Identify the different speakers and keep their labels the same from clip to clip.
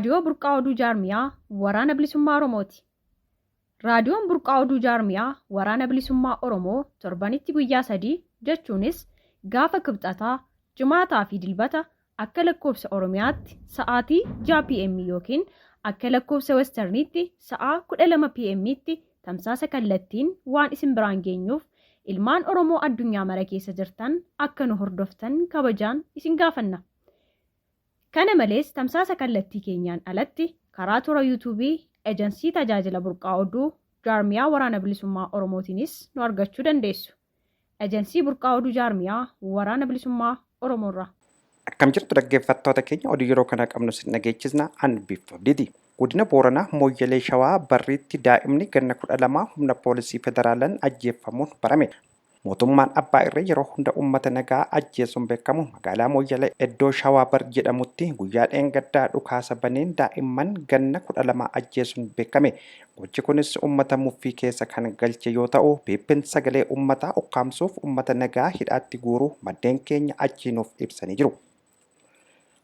Speaker 1: Raadiyoo Burqaa Oduu Jaarmiyaa Waraana Bilisummaa Oromooti. Raadiyoon Burqaa Oduu Jaarmiyaa Waraana Bilisummaa Oromoo torbanitti guyyaa 3 jechuunis gaafa Kibxataa, Jimaataa fi Dilbata akka lakkoofsa Oromiyaatti sa'aatii 6 PM ykn akka lakkoofsa Westerniitti sa'aa 12 PMtti tamsaasa kallattiin waan isin biraan geenyuuf ilmaan Oromoo addunyaa mara keessa jirtan akka nu hordoftan kabajaan isin gaafanna. Kana malees tamsaasa kallattii keenyaan alatti karaa toora Yuutuubii Ejansii Tajaajila Burqaa Oduu Jaarmiyaa Waraana Bilisummaa Oromootiinis nu argachuu dandeessu. Ejansii Burqaa Oduu Jaarmiyaa Waraana Bilisummaa Oromoorraa.
Speaker 2: Akkam jirtu dhaggeeffattoota keenya, oduu yeroo kana qabnu sin dhageechisna, an Biiftuu Abdiiti. Godina Booranaa Mooyyalee Shawaa Barriitti daa'imni ganna 12 humna poolisii federaalaan ajjeeffamuun barame. Mootummaan abbaa irree yeroo hunda uummata nagaa ajjeesuun beekamu magaalaa Mooyyalee iddoo Shawaa Bar jedhamutti guyyaa dheengaddaa dhukaasa baneen daa'imman ganna 12 ajjeesuun beekame. Gochi kunis uummata muffii keessa kan galche yoo ta'u, PPn sagalee uummataa ukkaamsuuf uummata nagaa hidhaatti guuruu maddeen keenya achii nuuf ibsanii jiru.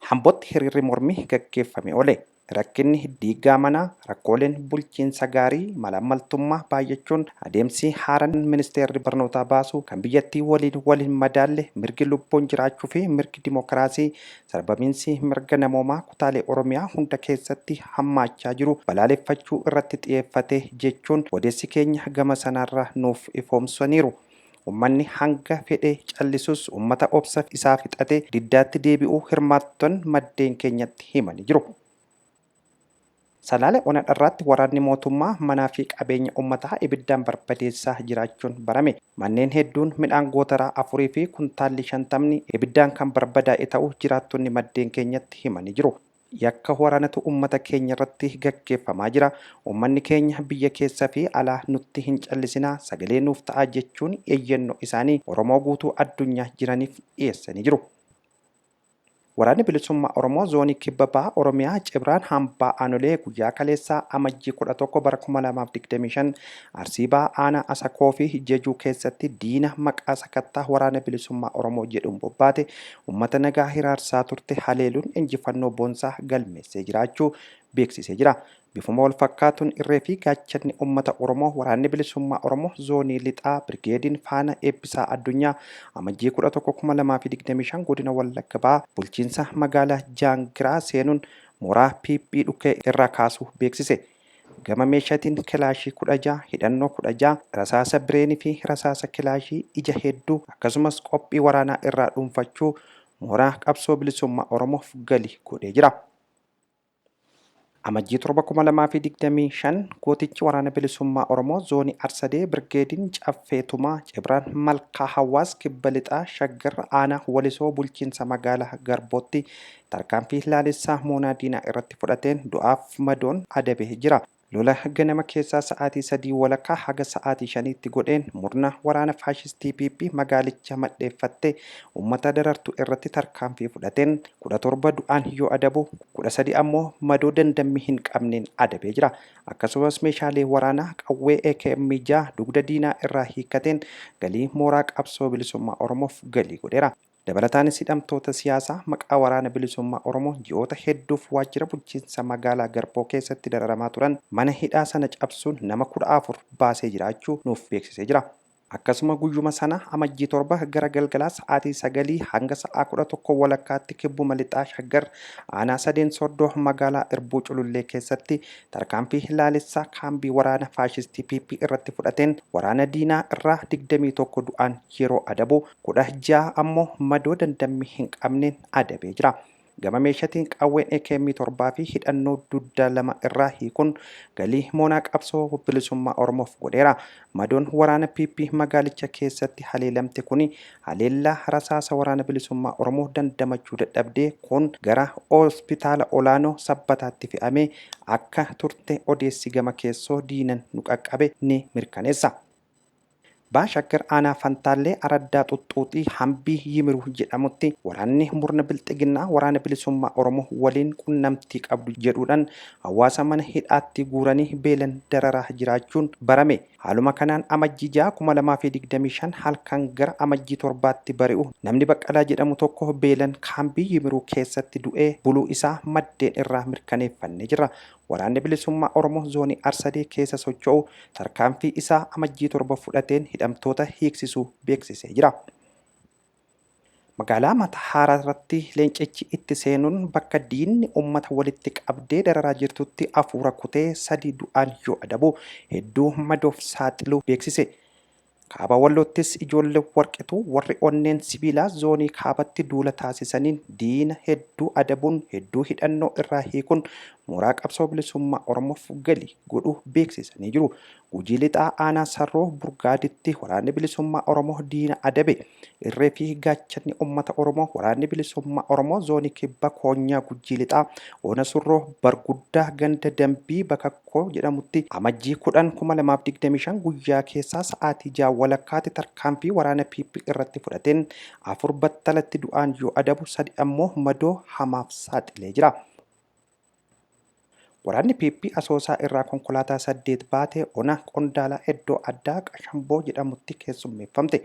Speaker 2: Hambotti hiriirri mormii gaggeeffame oole. Rakkinni diiggaa manaa, rakkooleen bulchiinsa gaarii, malaammaltummaa baay'achuun, adeemsi haaran ministeerri barnootaa baasu kan biyyattii waliin wal hin madaalle, mirgi lubbuun jiraachuu fi mirgi dimokiraasii, sarbamiinsi mirga namoomaa kutaalee Oromiyaa hunda keessatti hammaachaa jiru balaaleffachuu irratti xiyeeffate jechuun odeessi keenya gama sanaarraa nuuf ifoomsaniiru. Ummanni hanga fedhe callisus ummata obsa isaa fixate diddaatti deebi'uu hirmaatton maddeen keenyatti himanii jiru. Salaale Ona Dharraatti waraanni mootummaa manaa fi qabeenya ummataa ibiddaan barbadeessaa jiraachuun barame. Manneen hedduun, midhaan gootaraa 4 fi kuntaalli 50ni ibiddaan kan barbadaa'e ta'uu jiraattonni maddeen keenyatti himanii jiru. Yakka waraanatu ummata keenya irratti gaggeeffamaa jira. Ummanni keenya biyya keessa fi alaa nutti hin callisinaa, sagalee nuuf ta'aa jechuun iyyannoo isaanii Oromoo guutuu addunyaa jiraniif dhiyeessanii jiru. Waraanni Bilisummaa Oromoo Zoonii Kibba Baha Oromiyaa Cibraan Hambaa Aanolee guyyaa kaleessaa Amajjii 11 bara 2025 Arsii Bahaa Aanaa Asakoo fi Jejuu keessatti diina maqaa sakattaa Waraana Bilisummaa Oromoo jedhuun bobbaate Uummata nagaa hiraarsaa turte haleeluun injifannoo boonsaa galmeessee jiraachuu beeksisee jira. Bifuma wal fakkaatuun irree fi gaachanni uummata Oromoo Waraanni Bilisummaa Oromoo Zoonii Lixaa Birgeediin Faana Eebbisaa Addunyaa Amajjii 11,2025 Godina Wallagga Bahaa bulchiinsa magaalaa Jaangiraa seenuun mooraa PP dhukkee irraa kaasuu beeksise. Gama meeshaatiin kilaashii 16, hidhannoo 16, rasaasa bireenii fi rasaasa kilaashii ija hedduu akkasumas qophii waraanaa irraa dhuunfachuu mooraa qabsoo bilisummaa Oromoof gali godhee jira. Amajjii 7,2025 gootichi Waraana Bilisummaa Oromoo Zoonii Arsadee Birgeediin Caffee Tumaa Cibraan Malkaa Hawaas Kibba Lixaa Shaggar Aanaa Walisoo Bulchiinsa Magaalaa Garbootti Tarkaanfii laalessaa moonaa diinaa irratti fudhateen du'aaf madoon adabee jira. Lola ganama keessaa sa'aatii sadii walakkaa haga sa'aatii shaniitti godheen murna waraana faashistii PP magaalicha madheeffattee uummata darartu irratti tarkaanfii fudhateen 17 du'aan yoo adabu 13 ammoo madoo dandammii hin qabneen adabee jira. Akkasumas meeshaalee waraanaa qawwee AKM 6 dugda diinaa irraa hiikkateen galii mooraa qabsoo bilisummaa Oromoof galii godheera. Dabalataanis hidhamtoota siyaasaa maqaa Waraana Bilisummaa Oromoon ji'oota hedduuf waajjira bulchiinsa magaalaa Garboo keessatti dararamaa turan mana hidhaa sana cabsuun nama 14 baasee jiraachuu nuuf beeksisee jira. Akkasuma guyyuma sana Amajjii 7 gara galgalaa sa'aatii sagalii hanga sa'aa 11 walakkaatti Kibbuma Lixaa Shaggar aanaa Sadeen Sooddoo magaalaa Irbuu Culullee keessatti Tarkaanfii laalessaa kaambii waraana faashistii PP irratti fudhateen waraana diinaa irraa 21 du'aan yeroo adabu, 16 ammoo madoo dandammii hin qabneen adabee jira. Gama meeshatiin qawween AKM 7 fi hidhannoo dugdaa 2 irraa hiikuun galii moonaa qabsoo bilisummaa Oromoof godheera. Madoon waraana PP magaalicha keessatti haleelamte kuni haleellaa rasaasa Waraana Bilisummaa Oromoo dandamachuu dadhabdee kun gara Hospitaala Olaanoo Sabbataatti fe'amee akka turte odeessi gama keessoo diinan nu qaqqabe ni mirkaneessa. Baha Shaggar Aanaa Fantaallee Araddaa Xuxxuuxii Hambii Yimiruu jedhamutti waraanni murna Bilxiginnaa Waraana Bilisummaa Oromoo waliin qunnamtii qabdu jedhuudhaan hawaasa mana hidhaatti guuranii beelan dararaa jiraachuun barame. Haaluma kanaan Amajjii 6, 2025 halkan gara Amajjii 7tti bari'u namni Baqqalaa jedhamu tokko beelan kaambii Yimiruu keessatti du'ee buluu isaa maddeen irraa mirkaneeffannee jirra. Waraanni Bilisummaa Oromoo Zoonii Arsadee keessa socho'u tarkaanfii isaa Amajjii 7 fudhateen hidhamtoota hiiksisuu beeksisee jira. Magaalaa Matahaaraa irratti leencichi itti seenuun bakka diinni uummata walitti qabdee dararaa jirtutti afuura kutee sadi du'aan yoo adabu hedduu madoof saaxiluu beeksise. Kaaba Walloottis ijoolleen Warqituu warri onneen sibiilaa zoonii kaabatti duula taasisaniin diina hedduu adabuun hedduu hidhannoo irraa hiikuun mooraa qabsoo bilisummaa Oromoof gali godhuu beeksisanii jiru. Gujii Lixaa Aanaa Sarroo Burgaaditti waraanni bilisummaa Oromoo diina adabe. Irree fi gaachanni uummata Oromoo waraanni bilisummaa Oromoo zoonii kibba koonyaa Gujii Lixaa Ona Surroo Barguddaa ganda Dambii Bakakkoo jedhamutti Amajjii 10, 2025 guyyaa keessaa sa'aatii 6 walakkaatti tarkaanfii waraana PP irratti fudhateen 4 battalatti du'aan yoo adabu 3 ammoo madoo hamaaf saaxilee jira. Waraanni PP Asoosaa irraa konkolaataa 8 baate ona Qondaalaa iddoo addaa Qashamboo jedhamutti keessummeeffamte.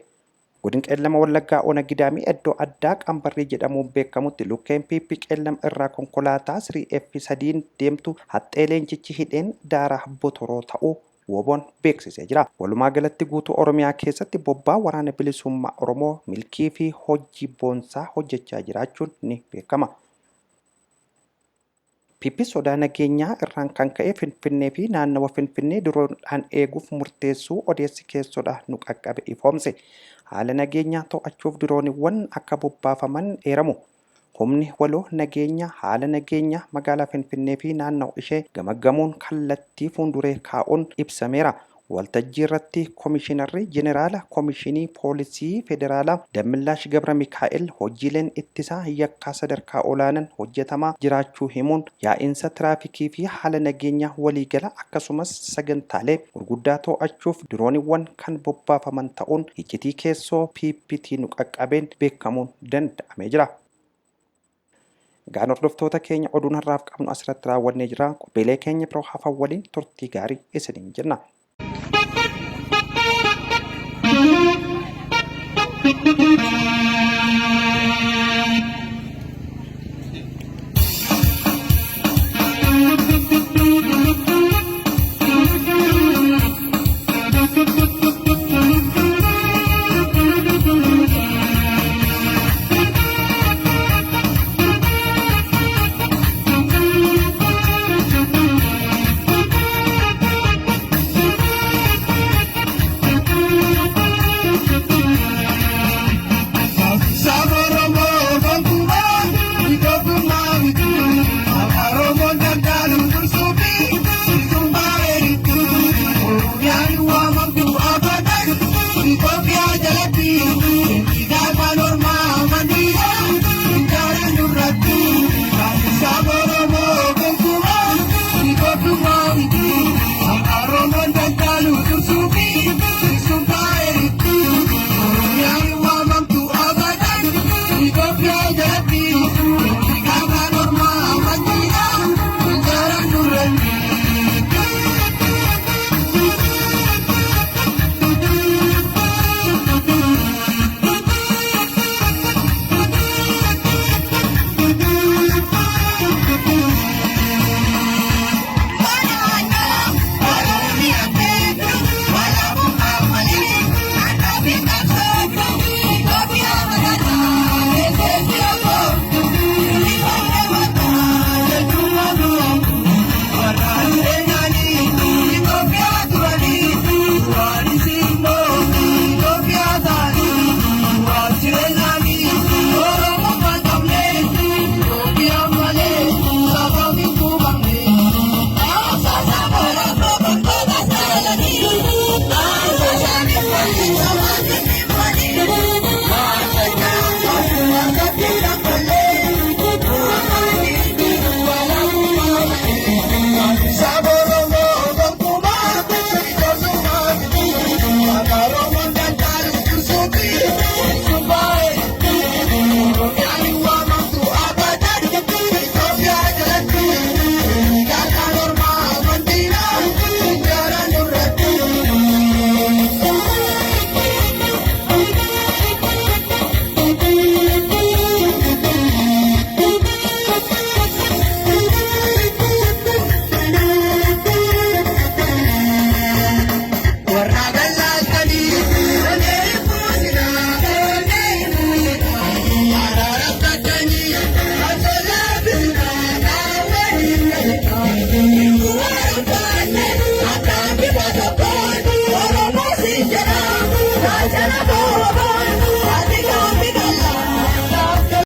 Speaker 2: Godin Qeellama Wallaggaa Ona Gidaamii iddoo addaa Qambarrii jedhamuun beekamutti lukkeen PP Qeellam irraa konkolaataa 3F 3n deemtu haxxee leencichi hidheen daaraa botoroo ta'uu WBOn beeksisee jira. Walumaa galatti guutuu Oromiyaa keessatti bobbaa Waraana Bilisummaa Oromoo milkii fi hojii boonsaa hojjechaa jiraachuun ni beekama. PP sodaa nageenyaa irraan kan ka'e Finfinnee fi naannawa Finfinnee diroondhaan eeguuf murteessuu odeessi keessoodhaa nu qaqqabe ifoomse. Haala nageenyaa to'achuuf dirooniwwan akka bobbaafaman eeramu. Humni waloo nageenya haala nageenya magaalaa Finfinnee fi naannawa ishee gamaggamuun kallattii fuunduree kaa'uun ibsameera. Waltajjiirratti Komishinarri Jeneraala Komishinii Poolisii Federaalaa Dammillaash Gabramikaa'el hojiileen ittisaa yakkaa sadarkaa olaanan hojjetamaa jiraachuu himuun, yaa'insa tiraafikii fi haala nageenyaa waliigala akkasumas sagantaalee gurguddaa to'achuuf dirooniwwan kan bobbaafaman ta'uun iccitii keessoo PPT nu qaqqabeen beekamuun danda'amee jira. Egaan hordoftoota keenya oduun har'aaf qabnu asirratti raawwannee jira. Qophiilee keenya biroo hafan waliin turtii gaarii isiniin jenna.